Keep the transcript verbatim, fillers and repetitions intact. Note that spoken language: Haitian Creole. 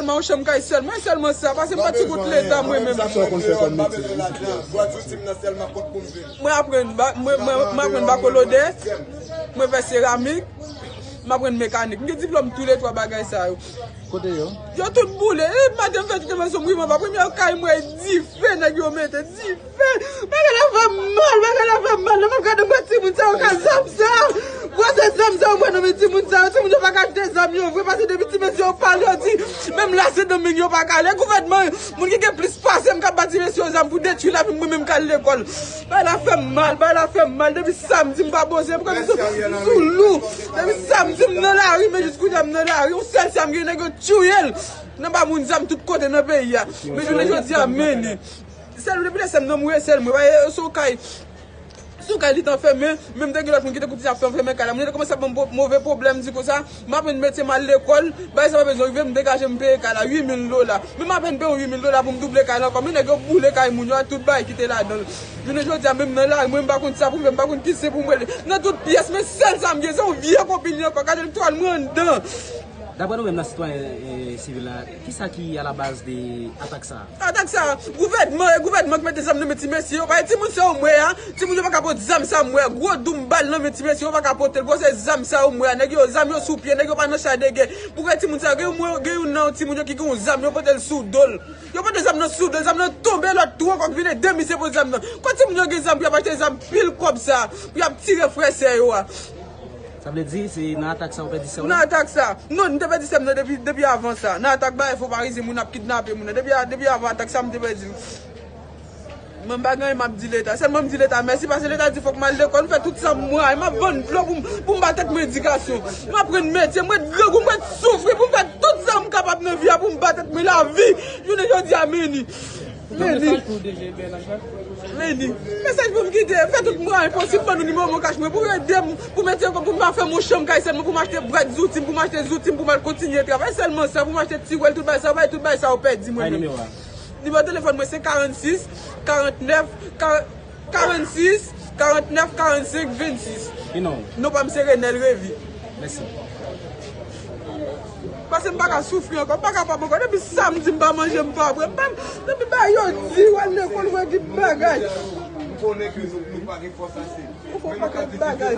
Sèlman yon chanm kay sèl mwen, sèlman sa, paske m pa ti kout leta mwen menm. Sa w konn fè kòm metye? Mwen aprann ba- mwen mwen- mwen aprann bakolodè, mwen fè seramik, m aprann mekanik. M gen diplòm toulètwa bagay sa yo. Kote yo? Yo tout boule. E maten m fè tout envèsyon m rive anba premye kay mwen, dife nèg yo mete, dife. Bagay la fè m mal, bagay la fè m mal. Lè m ap gade m wè timoun sa yo ka zam sa. Gwo se zam sa yo mwen nan men timoun sa yo. Timoun yo pa ka achte zam yo vre, paske depi ti mesye yo pale yo di menm la Sendomeng yo pa ka ale. Gouvènman, moun ki gen plis pase m k ap ba ti mesye yo zam pou detwi lavi m, mwen menm k al lekòl. Bagay la fè m mal, bagay la fè m mal. Depi samdi m pa poze, m sou lou. Depi samdi m nan lari, men jis kounye a m nan lari. Yon sèl sa m gen, nèg yo tiye l. Nan ba moun zam tout kote nan peyi a. Men jounen jodi a, men li. Sèl depi lè sè m nan mouri, sèl mwen. Bagay, sou kay. Sou kay li t anfèmen, men m te gen lòt moun ki te koute ap fè anfèmen kay la. Moun yo te kòmanse ap ban m po- move pwoblèm, di konsa, m aprann metye, m al lekòl, bagay sa pa bezwen rive, m degaje m peye kay la, uit mil dola. Men m apèn peye yon uit mil dola pou m double kay la ankò, men nèg yo boule kay moun yo ak tout bagay ki te ladan l. Jounen jodi a, menm nan lari, mwen m pa konn sa pou m fè, m pa konn ki sen pou m rele. Nan tout pyès, men sèl sa m gen, se yon vye konpil li ankò, gade l twal mwen anndan. Daprè nou menm nan sitwayen, eh, sivil la, kisa ki alabaz de atak sa a? Atak sa a, gouvènman, e gouvènman ki mete zam nan men ti mesye yo. Paske timoun sa yo m wè a, timoun yo pa ka pot zam sa m wè a. Gwo doum bal nan men ti mesye yo pa ka pote l. Bon, se zam sa yo m wè a. Nèg yo, zam yo sou pye, nèg yo pa nan chay de gè. Pou wè timoun sa yo, gen yon, gen youn nan timoun yo ki gen yon zam, yo pote l sou do l. Yo pote zam nan sou do l, zam nan tonbe lòt twou ankò ki vin ede misye pote zam nan. Kote timoun yo gen zam pou y ap achte zam pil kòb sa, pou y ap tire frè sè yo a? Sa vle di, se nan atak sa ou pèdi sè w la? Nan atak sa. Non, m te pèdi sè m nan depi, depi avan sa. Nan atak bagay fo parizyen, moun ap kidnape moun nan. Depi, depi avan atak sa, m te pèdi l. Mwen m pa gen anyen m ap di Leta. Sèlman m di Leta mèsi, paske Leta di fòk m al lekòl, m fè tout sa m mwen. M ap vann dlo pou m, pou m ba tèt mwen edikasyon. M aprann metye, m ret grangou, m ret soufri pou m fè tout sa m kapab nan vi a, pou m ba tèt mwen lavi. Jounen jodi a, men li. Men li. Men li. Mesaj pou m kite. Fè tout mwayen posib, ban nou nimewo Mon Cash mwen pou ede m, pou mete ankò, pou m pa fè m yon chanm kay sèlman, pou m achte brad zouti m, pou m achte zouti m, pou m al kontinye travay. Sèlman sa, pou m achte ti wèl, tout bagay sa, bagay, tout bagay sa yo pèdi mwen menm. Nimewo telefòn mwen se karannsis, karannèf, karannsis, karannèf, karannsenk, vennsis. E non w? Non pa m se Renel Revy. Mèsi. Paske m pa ka soufri ankò, m pa kapab ankò. Depi samdi m pa manje, m pa bwè. M pa, depi bagay yo di, w al lekòl, w wè ki bagay. M konnen ke nou, nou pa gen fòs ase. Ou fè yon pakèt bagay.